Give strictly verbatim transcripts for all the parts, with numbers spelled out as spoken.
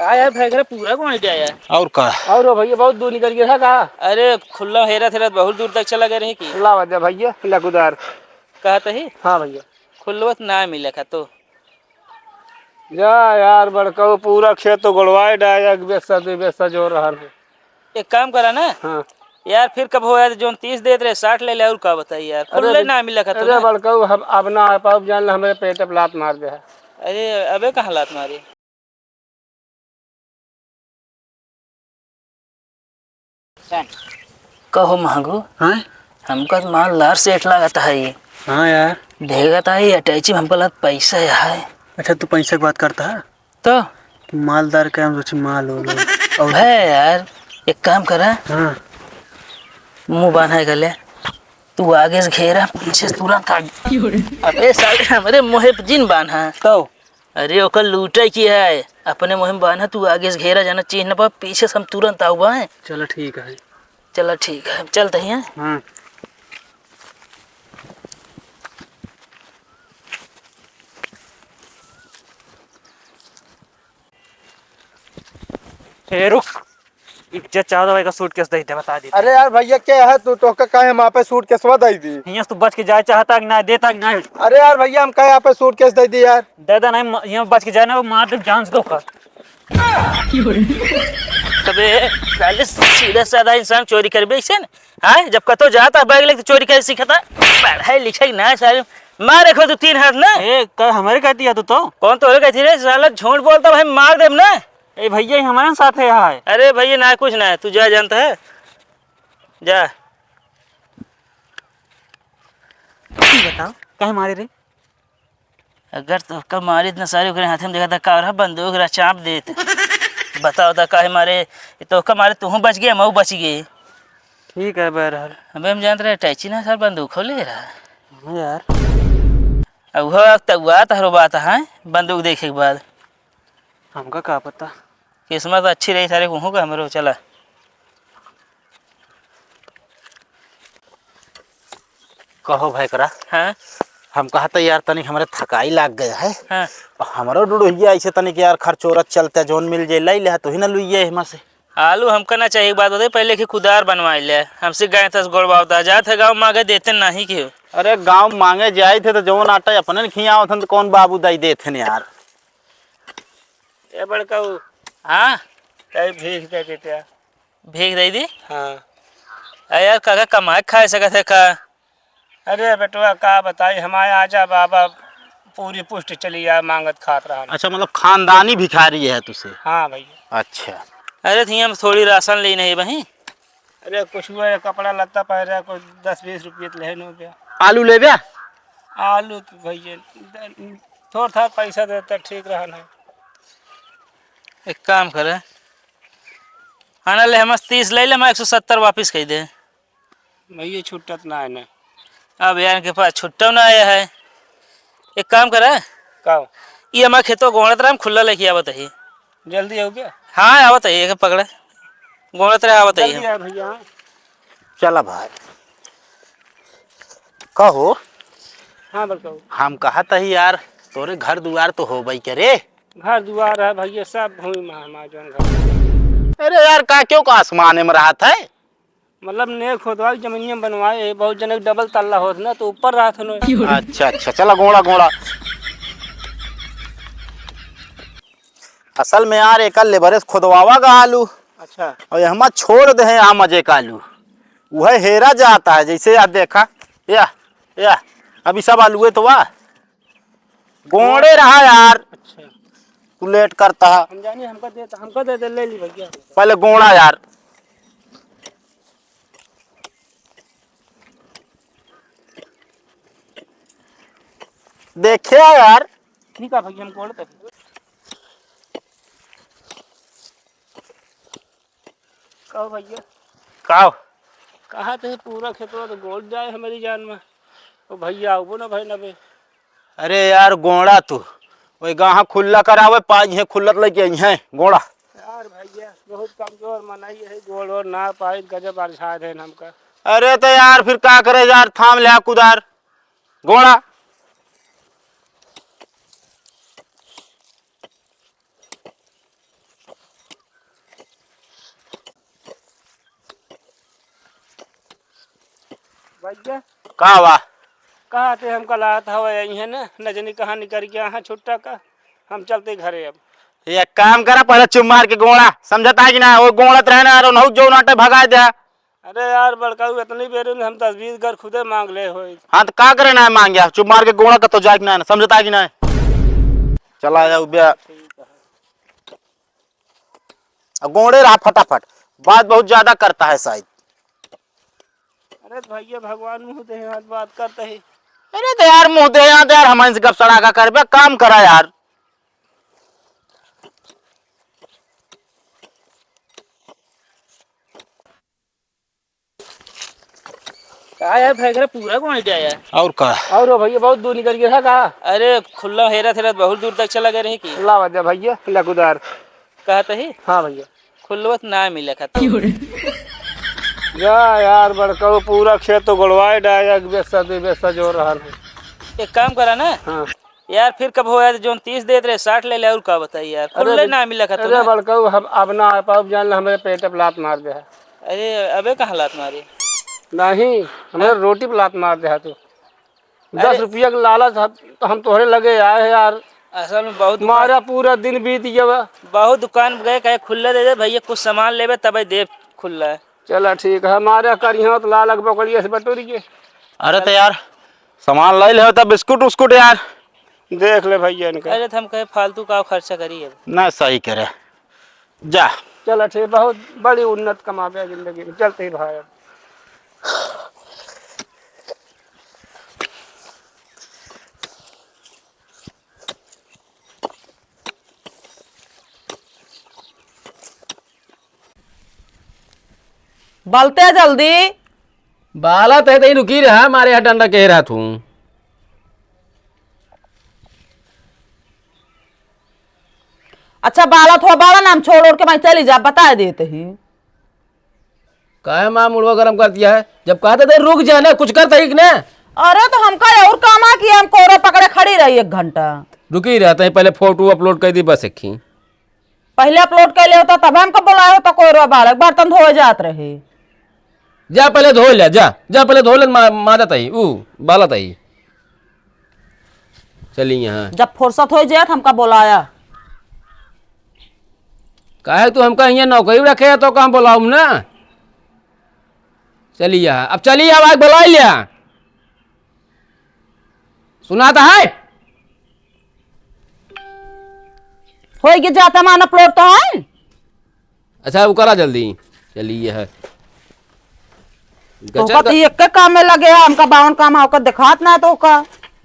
का यार, भैगरा पूरा घुमाई दिया यार। और का? और हो भैया, बहुत दूर निकल गया था का? अरे, खुल्ला हेरत हेरत बहुत दूर तक चला गए रहे कि। लावा दे भैया, लकुदार। कहत ही? हाँ भैया। खुल्लवत ना मिले का तो। जा यार बड़काऊ, पूरा खेत तो गोड़वाए डाया, एक बेस्सा, दो बेस्सा जो रहल है। एक काम करा ना। हाँ। यार, फिर कब हो यार, जोन तीस देत रहे, साठ ले ले, और का बताई यार, अरे खुल्ले बे-, ना मिला खा अरे तूने। बड़काऊ, हम अब ना आ पाउब, जान ले, हमरे पेट पे लात मार दे है। अरे, अबे कहाँ लात मारी? कहो महगो, हाँ? हमका तो मालदार सेठ लागत है ये। हाँ यार। देखत है ये अटैची में हमका लगत पैसा है। अच्छा, तू पैसा की बात करता है? तो? तू मालदार का, हम सोचे माल हो लो। और है यार, एक काम करा। हाँ। मुंह बांधा है गले, तू आगे से घेरा, पीछे से तुरंत आगे। अबे साले, हमरे मुंह पे जिन बांधा। तो? अरे, ओकर लूटे की है, अपने मुंह में बांधा, तू आगे से घेरा, जाना चीन्ह न पा, पीछे से हम तुरंत आउबा है। चलो ठीक है। चलो ठीक है, हम चलते हैं। हाँ। ए, रुक। इज्जत चाहत भाई का सूटकेस दे दे, बता दे। अरे यार भैया, क्या है तू, तोहका काहे हम आपे सूटकेसवा दे दी? हियां से तू बच के जाए चाहता कि ना, देता कि ना? अरे यार भैया, हम काहे आपे सूटकेस दे दी यार? दे दे, नहीं म-, हियां बच के जाए ना, वो मार दे जान से धोखा। अबे साले, सीधा साधा इंसान चोरी करबे ऐसे न? हाँ, जब कतो जाता बैग लेके तो चोरी करे सीखता, पढ़े लिखे ना साले, मारे खो तू तीन हाथ ना। ए, का हमारे कहती है तू तो? कौन तोहरे कहती रे? साला झूठ बोलता भाई, मार देब ना। ए भैया, ये हमारे साथ है यहाँ है। अरे भैया, ना कुछ ना है, तू जा जानता है, जा। तू बताओ, काहे मारे रे? अगर तोहका मारित ना सारे ओकरे हाथे में देखा था का रहा, बंदूक रहा चाप देत। बताओ ता काहे मारे, तोहका मारे तू बच गया, मऊ बच गए। ठीक है बहरहाल। अबे हम जानते रहे टैची ना सर बंदूक हो ले रहा। हाँ यार। अब वो अब तउआ तहरो बात है, बंदूक देखे के बाद। हमका का पता। किस्मत अच्छी रही सारे, कहूँ का हमरो चला। कहो भाई करा। हाँ? हम कहते यार तनिक हमरे थकाई लाग गया है। हाँ। और हमरो डुडुहिया ऐसे तनिक यार खर्चोरत चलते जोन मिल जे लाई ले तो ही ना लुइये हिमा से। आलू हमका ना चाहिए, एक बात बताई, पहले की कुदार बनवाई ले, हमसे गाय तस गोड़वावता, जात है गाँव मांगे देते नहीं के। अरे गाँव मांगे जाए थे तो जौन आटा अपने न खियावत हन तो कौन बाबू दाई देत हन यार। ए बड़काऊ। हाँ? कई भीख दे देते यार। भीख दे दी? हाँ। अरे यार, काका कमाए खाए सकत है का? अरे बेटवा, का बताई, हमारे आजा बाबा पूरी पुष्ट चली आ मांगत खात रहा। अच्छा, मतलब खानदानी भिखारी है तुसे? हाँ भैया। अच्छा। अरे, थी हम थोड़ी राशन ली नहीं बही। अरे, कुछ हुआ है, कपड़ा लत्ता पहरे, कुछ दस बीस रुपये तो लेहे नो बे। आलू लेबे? आलू तो भैया, द-, थोड़ा था पैसा देता, ठीक रहा ना। एक काम करे, आना ले, हम तीस ले ले, हम एक सौ सत्तर वापिस कह दे। भैया, छुट्टत ना है ना। अब यार, इनके पास छुट्टा ना आया है। एक काम करा। का? ये हमारे खेतों गोहड़त रहा, हम खुला लेके आवत ही। जल्दी आओ क्या? हाँ, आवत ही, एक पकड़े। गोहड़त रहा, आवत ही। जल्दी आ भैया। चला भाई। कहो। हाँ, बताओ। हम कहत ही यार, तोरे घर दुआर तो होबई के रे? घर दुआर है भैया, सब भूमि में हमार जौन घर। अरे यार, का क्यों का आसमान में रहत है? मतलब, ने खोदवा के जमीनिया में बनवाए है, बहुत जने के डबल तल्ला होत ना, तो ऊपर रहत हन। अच्छा, अच्छा, चला गोड़ा, गोड़ा। असल में यार, एकर लेबरेज खोदवावा गा आलू। अच्छा। और ये हमार छोड़ दे हैं, आ मजे का आलू। वह हेरा जाता है, जैसे यार देखा, या, या, अभी सब आलूए तो वाह। गोड़े रहा यार। अच्छा। तू लेट करता है। हम जानी, हमका दे, हमका दे दे, ले ली भैया। पहले गोड़ा यार। देखे यार। ठीक है भैया, हम गोड़ तक। कहो भैया। काव? कहा थे पूरा खेतवा तो गोड़ जाए हमारी जान में। ओ भैया, आउबो ना भाई नबे। अरे यार, गोड़ा तू। वही गाहा खुल्ला करावे, पाई है खुल्लत लेके आई है, गोड़ा। यार भैया, बहुत कमजोर मनई है, गोड़ और ना पाई, गजब अरझा देन हमका। अरे तो यार, फिर का करे यार, थाम ले कुदार, गोड़ा। भैया, का बा? कहाँ थे हमका लागत हवा यही है ना, न जानी कहाँ निकल के आहा छुट्टा का। हम चलते घरे अब। एक काम करा, पहले चुप मार के गोड़ा, समझता है कि ना? वो गोड़त रहे ना, और नहु जो नाटे भगा दे। अरे यार बड़काऊ, इतनी बेर में हम दस बीस घर खुदे मांग ले होई। हाँ, तो का करे ना मांग गया? चुप मार के गोड़ा कतो जाए कि ना, समझता है कि ना? चला जाऊ बे। अब गोड़े रहा फटाफट, बात बहुत ज्यादा करता है शायद। अरे भैया, भगवान मुँह दे हाथ बात करते ही। अरे तो यार, मुँह दे हाथ यार, हम इनसे गप सड़ा का करबे, काम करा यार। का यार, भैगरा पूरा कौन जाए यार? और का? और हो भैया, बहुत दूर निकल गया था का? अरे खुल्ला हेरत हेरत बहुत दूर तक चला गए रहे की? ला वजह भैया, लकुदार। कहत ही? हाँ भैया। खुल्लवत ना मिले खतम। या यार बड़काऊ, पूरा खेत तो गोड़वाए डाया, एक बेस्सा, दो बेस्सा जोर रहा है। एक काम करा ना। हाँ। यार फिर कब हो यार, जोन तीस देत रहे, साठ ले ले, और का बताई यार, अरे खुल्ले बे-, ना मिला खतम अरे ना। बड़काऊ, हम अब ना आ पाउब, जान ले, हमरे पेट पे लात मार दे है। अरे अबे कहाँ लात मारी? नहीं, हमरे हाँ? रोटी पे लात मार दे है तू। अरे दस रुपया के लालच है, तो हम तोहरे लगे आए हैं यार। असल में बहुत दुकान मारा पूरा दिन बीत गया बा। बहुत दुकान गए, कहे खुल्ला दे दे भैया, कुछ सामान लेबे तबे दे खुल्ला। चला ठीक है, मारा करिहाँ तो लालक बकरिया से बटोरिए। अरे तो यार, सामान ले ले होता, बिस्कुट उस्कुट यार। देख ले भैया इनका। अरे तो हम कहे फालतू का खर्चा करी अब। ना सही करे। जा। चला ठीक, बहुत बड़ी उन्नत कमाबे जिंदगी में। चलते ही भाई अब। बलते जल्दी। बालत है तो ही रुकी रहा, मारे यहाँ डंडा कह रहा तू। अच्छा, बालत हो, बाला नाम छोड़ ओढ़ के मैं चली जा, बता देते ही। काहे माँ मुड़वा गरम कर दिया है? जब कहते थे रुक जा ना, कुछ करता ही कि ना? अरे तो हमका और काम आ कि हम कोरा पकड़े खड़ी रही एक घंटा। रुकी रहते हैं, पहले फोटो अपलोड कर दी बस एक ही। पहले अपलोड कर ले होता तब हमको बुलाए होता, कोरा बालक बर्तन धोए जात रहे। जा पहले धो ले, जा, जा पहले धो ले, मा-, मादत आई, ऊ, बालत आई। चली यहाँ। जब फुर्सत हो जाए तो हमका बुलाया। काहे तू हमका यहाँ नौकरी रखे है तो कहाँ बुलाऊँ ना? चली यहाँ, अब चली यहाँ, आज बुला लिया। सुना तो है? होई के जाता मान अपलोड तो है। अच्छा, वो करा जल्दी। चलिए है। तो गचर का कथी एक के काम में लगे है, हमका बावन काम है, ओकर देखात ना है तो का?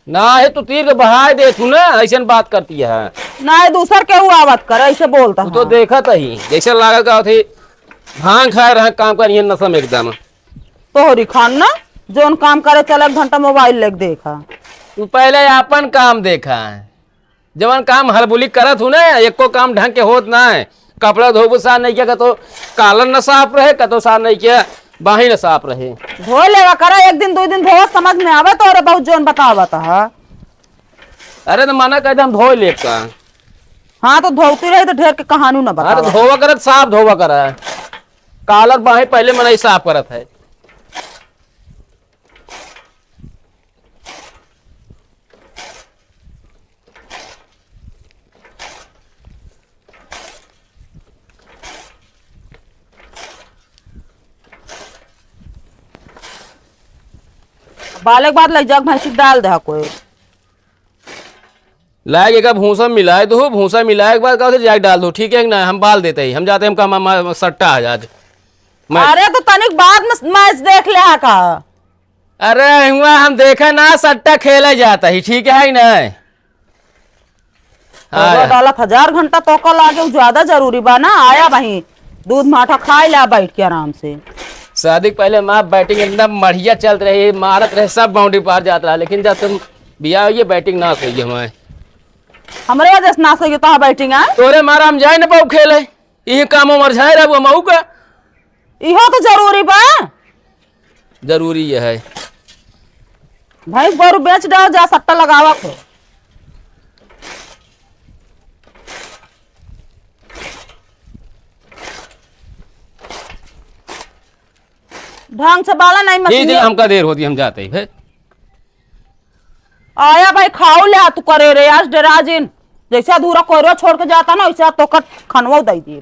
ना है, तू तीर के बहाय दे तू ना, ऐसे बात करती है। ना है, दूसर के हुआ बात कर, ऐसे बोलता तू तो है। देखत ही, जैसे लागत का होते भांग खाए रहे, काम करिए नशा में एकदम। तोहरी खान ना, जोन काम करे चला एक घंटा मोबाइल लेके देखा। तू पहले आपन काम देखा है। जवन काम हलबुली करत हूँ ना, एको काम ढंग के होत ना है। कपड़ा धोबू साफ नहीं किया, कतो कालन न साफ रहे, कतो साफ नहीं किया, बाही न साफ रहे। धो लेवा करा, एक दिन, दो दिन धोवा, समझ में आवे तो, अरे बहुत जोन बतावत है। अरे तो मना कर दे, हम धो लेब का। हाँ, तो धोती रही तो ढेर के कहानू न हाँ, तो बतावा। धोवा करत, साफ धोवा करा। कालर बाही पहले मनई साफ करत है। बाले के बाद लग जाओ, भैंसी के डाल दे कोई। लाए के का भूसा मिलाए दो, भूसा मिलाए के बाद का उसे जाके डाल दो, ठीक है कि ना? हम बाल देते ही, हम जाते हैं, हम काम, हम, हम सट्टा आ जाते। मैं अरे तो तनिक बाद में मैच देख ले हा का? अरे हुआ हम देखे ना, सट्टा खेला जाता ही, ठीक है कि ना? हाँ। डालत हजार घंटा तो का लागे, उ ज्यादा जरूरी बा ना। आया वहीं दूध माठा खाए ला बैठ के आराम से। शादी के पहले माँ बैटिंग एकदम बढ़िया चलत रही, मारत रहे, सब बाउंड्री पार जात रहा, लेकिन जब तुम बियाह हुई, बैटिंग नाश हुई हमारे। हमरे वजह से नाश हुई तो बैटिंग है। तोरे मारा हम जाए ना पाऊ खेले, यही काम उमर झाए रहे, वो मऊ का। इहो तो जरूरी बा। जरूरी ये है। भैंस गोरू बेच डाल, जा सट्टा लगावा को। ढंग से बाला नहीं, मशीन। हमका देर होती, हम जाते ही भाई। आया भाई, खाओ ले, तू करे रे आज डेरा जिन। जैसे अधूरा कोयरो छोड़ के जाता ना, वैसे तोकर खनवा दे दिए।